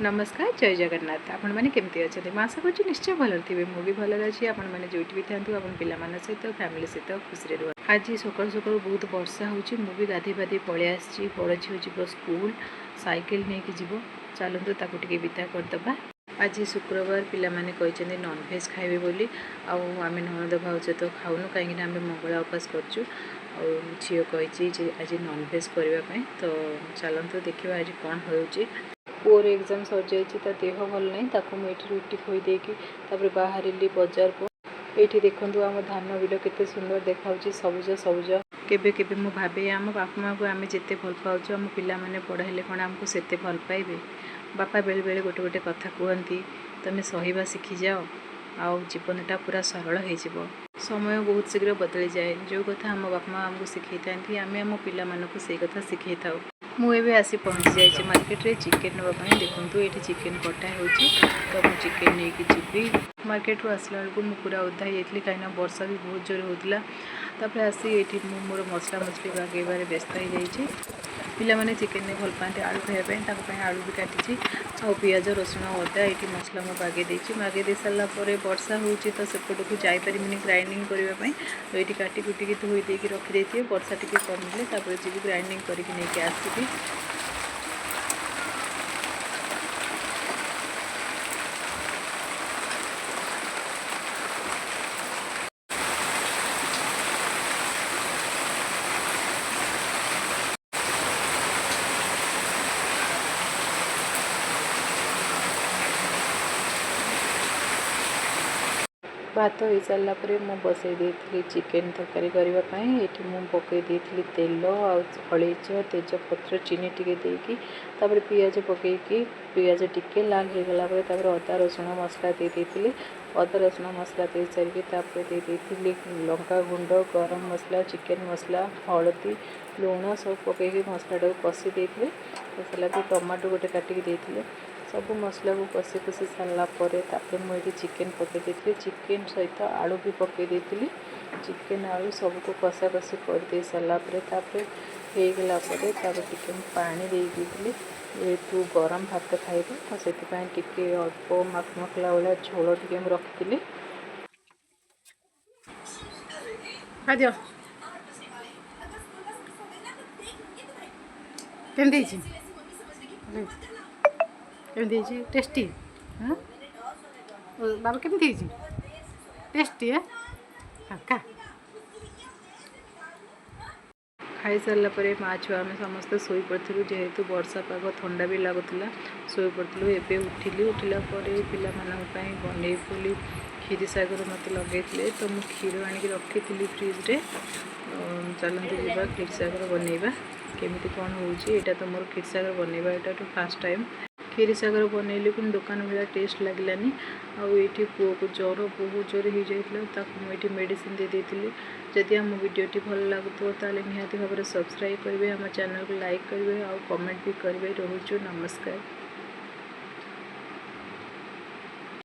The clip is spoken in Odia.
ନମସ୍କାର, ଜୟ ଜଗନ୍ନାଥ। ଆପଣମାନେ କେମିତି ଅଛନ୍ତି? ମୁଁ ଆଶା କରୁଛି ନିଶ୍ଚୟ ଭଲରେ ଥିବେ। ମୁଁ ବି ଭଲରେ ଅଛି। ଆପଣମାନେ ଯେଉଁଠି ବି ଥାନ୍ତୁ, ଆପଣ ପିଲାମାନଙ୍କ ସହିତ, ଫ୍ୟାମିଲି ସହିତ ଖୁସିରେ ରୁହନ୍ତୁ। ଆଜି ସକାଳୁ ସକାଳୁ ବହୁତ ବର୍ଷା ହେଉଛି। ମୁଁ ବି ଗାଧୋଇ ପାଧୋଇ ପଳେଇ ଆସିଛି। ବଡ଼ ଝିଅ ଯିବ ସ୍କୁଲ, ସାଇକେଲ ନେଇକି ଯିବ। ଚାଲନ୍ତୁ, ତାକୁ ଟିକେ ବିଦା କରିଦେବା। ଆଜି ଶୁକ୍ରବାର, ପିଲାମାନେ କହିଛନ୍ତି ନନଭେଜ୍ ଖାଇବେ ବୋଲି। ଆଉ ଆମେ ନଣନ୍ଦ ଭାଉଜ ତ ଖାଉନୁ, କାହିଁକିନା ଆମେ ମଙ୍ଗଳା ଉପାସ କରୁଛୁ। ଆଉ ଝିଅ କହିଛି ଯେ ଆଜି ନନଭେଜ୍ କରିବା ପାଇଁ। ତ ଚାଲନ୍ତୁ ଦେଖିବା ଆଜି କ'ଣ ହେଉଛି। ପୁଅର ଏକ୍ଜାମ୍ ସରିଯାଇଛି, ତା ଦେହ ଭଲ ନାହିଁ। ତାକୁ ମୁଁ ଏଇଠି ରୁଟି ଖୋଇ ଦେଇକି ତାପରେ ବାହାରିଲି ବଜାରକୁ। ଏଇଠି ଦେଖନ୍ତୁ, ଆମ ଧାନ ବିଲ କେତେ ସୁନ୍ଦର ଦେଖାଯାଉଛି, ସବୁଜ ସବୁଜ। କେବେ କେବେ ମୁଁ ଭାବେ, ଆମ ବାପା ମାଆକୁ ଆମେ ଯେତେ ଭଲ ପାଉଛୁ, ଆମ ପିଲାମାନେ ବଡ଼ ହେଲେ କ'ଣ ଆମକୁ ସେତେ ଭଲ ପାଇବେ? ବାପା ବେଳେବେଳେ ଗୋଟେ ଗୋଟେ କଥା କୁହନ୍ତି, "ତମେ ସହିବା ଶିଖିଯାଅ, ଆଉ ଜୀବନଟା ପୁରା ସରଳ ହେଇଯିବ।" ସମୟ ବହୁତ ଶୀଘ୍ର ବଦଳିଯାଏ। ଯେଉଁ କଥା ଆମ ବାପା ମା ଆମକୁ ଶିଖେଇଥାନ୍ତି, ଆମେ ଆମ ପିଲାମାନଙ୍କୁ ସେଇ କଥା ଶିଖେଇଥାଉ। ମୁଁ ଏବେ ଆସି ପହଞ୍ଚି ଯାଇଛି ମାର୍କେଟରେ ଚିକେନ୍ ନେବା ପାଇଁ। ଦେଖନ୍ତୁ, ଏଇଠି ଚିକେନ୍ କଟା ହେଉଛି, ତ ମୁଁ ଚିକେନ୍ ନେଇକି ଯିବି। ମାର୍କେଟରୁ ଆସିଲା ବେଳକୁ ମୁଁ ପୁରା ଓଦା ହେଇଯାଇଥିଲି, କାହିଁକିନା ବର୍ଷା ବି ବହୁତ ଜୋରେ ହେଉଥିଲା। ତାପରେ ଆସି ଏଇଠି ମୁଁ ମୋର ମସଲା ମସଲି ବାଗେଇବାରେ ବ୍ୟସ୍ତ ହେଇଯାଇଛି। ପିଲାମାନେ ଚିକେନରେ ଭଲ ପାଆନ୍ତି ଆଳୁ ଖାଇବା ପାଇଁ। ତାଙ୍କ ପାଇଁ ଆଳୁ ବି କାଟିଛି ଆଉ ପିଆଜ, ରସୁଣ, ଅଦା ଏଇଠି ମସଲା ମୁଁ ବାଗେଇ ଦେଇଛି। ବାଗେଇ ଦେଇ ସାରିଲା ପରେ ବର୍ଷା ହେଉଛି, ତ ସେପଟକୁ ଯାଇପାରିବିନି ଗ୍ରାଇଣ୍ଡିଙ୍ଗ କରିବା ପାଇଁ। ତ ଏଇଠି କାଟି କୁଟିକି ଧୋଇ ଦେଇକି ରଖିଦେଇଥିବି। ବର୍ଷା ଟିକେ କମିଲେ ତାପରେ ଯିବି, ଗ୍ରାଇଣ୍ଡିଙ୍ଗ କରିକି ନେଇକି ଆସିବି। ଭାତ ହେଇସାରିଲା ପରେ ମୁଁ ବସେଇ ଦେଇଥିଲି ଚିକେନ୍ ତରକାରୀ କରିବା ପାଇଁ। ଏଇଠି ମୁଁ ପକାଇ ଦେଇଥିଲି ତେଲ ଆଉ ଅଳେଇଚ, ତେଜପତ୍ର, ଚିନି ଟିକେ ଦେଇକି, ତାପରେ ପିଆଜ ପକାଇକି, ପିଆଜ ଟିକେ ଲାଲ ହେଇଗଲା ପରେ ତାପରେ ଅଦା ରସୁଣ ମସଲା ଦେଇ ଦେଇଥିଲି। ଅଦା ରସୁଣ ମସଲା ଦେଇ ସାରିକି ତାପରେ ଦେଇ ଦେଇଥିଲି ଲଙ୍କା ଗୁଣ୍ଡ, ଗରମ ମସଲା, ଚିକେନ୍ ମସଲା, ହଳଦୀ, ଲୁଣ ସବୁ ପକାଇକି ମସଲାଟାକୁ କଷି ଦେଇଥିଲି। କଷିଲା ପରେ ଟମାଟୋ ଗୋଟେ କାଟିକି ଦେଇଥିଲି। ସବୁ ମସଲାକୁ କଷି କଷି ସାରିଲା ପରେ ତାପରେ ମୁଁ ଏଇଠି ଚିକେନ୍ ପକାଇ ଦେଇଥିଲି। ଚିକେନ୍ ସହିତ ଆଳୁ ବି ପକାଇ ଦେଇଥିଲି। ଚିକେନ୍, ଆଳୁ ସବୁକୁ କଷା କଷି କରିଦେଇ ସାରିଲା ପରେ, ତାପରେ ହେଇଗଲା ପରେ ତାପରେ ଟିକେ ମୁଁ ପାଣି ଦେଇ ଦେଇଥିଲି। ଯେହେତୁ ଗରମ ଭାତ ଖାଇବେ, ତ ସେଥିପାଇଁ ଟିକେ ଅଳ୍ପ ମାଖ ମଖଲା ଭଳିଆ ଝୋଳ ଟିକେ ମୁଁ ରଖିଥିଲି। ଖାଇଦିଅ। କେମିତି ହେଇଛି? କେମିତି ହେଇଛି? ଟେଷ୍ଟି? ହଁ ବାବା, କେମିତି ହେଇଛି? ଟେଷ୍ଟି? ହଁ, ଖା। ଖାଇସାରିଲା ପରେ ମା ଛୁଆ ଆମେ ସମସ୍ତେ ଶୋଇପଡ଼ିଥିଲୁ। ଯେହେତୁ ବର୍ଷା ପାଗ, ଥଣ୍ଡା ବି ଲାଗୁଥିଲା, ଶୋଇପଡ଼ିଥିଲୁ। ଏବେ ଉଠିଲି। ଉଠିଲା ପରେ ପିଲାମାନଙ୍କ ପାଇଁ ବନେଇବି ବୋଲି କ୍ଷୀରି ସାଗର ମୋତେ ଲଗେଇଥିଲେ, ତ ମୁଁ କ୍ଷୀର ଆଣିକି ରଖିଥିଲି ଫ୍ରିଜରେ। ଚାଲନ୍ତୁ ଯିବା, କ୍ଷୀରି ସାଗର ବନେଇବା। କେମିତି କ'ଣ ହେଉଛି? ଏଇଟା ତ ମୋର କ୍ଷୀରି ସାଗର ବନେଇବା ଏଇଟା ଫାର୍ଷ୍ଟ ଟାଇମ୍। କ୍ଷୀରି ସାଗର ବନେଇଲି, କିନ୍ତୁ ଦୋକାନ ଭଳିଆ ଟେଷ୍ଟ ଲାଗିଲାନି। ଆଉ ଏଇଠି ପୁଅକୁ ଜ୍ୱର ବହୁତ ଜୋରେ ହେଇଯାଇଥିଲା, ତାକୁ ମୁଁ ଏଇଠି ମେଡ଼ିସିନ ଦେଇ ଦେଇଥିଲି। ଯଦି ଆମ ଭିଡ଼ିଓଟି ଭଲ ଲାଗୁଥିବ, ତାହେଲେ ନିହାତି ଭାବରେ ସବସ୍କ୍ରାଇବ୍ କରିବେ, ଆମ ଚ୍ୟାନେଲକୁ ଲାଇକ୍ କରିବେ ଆଉ କମେଣ୍ଟ ବି କରିବେ। ରହୁଛୁ, ନମସ୍କାର।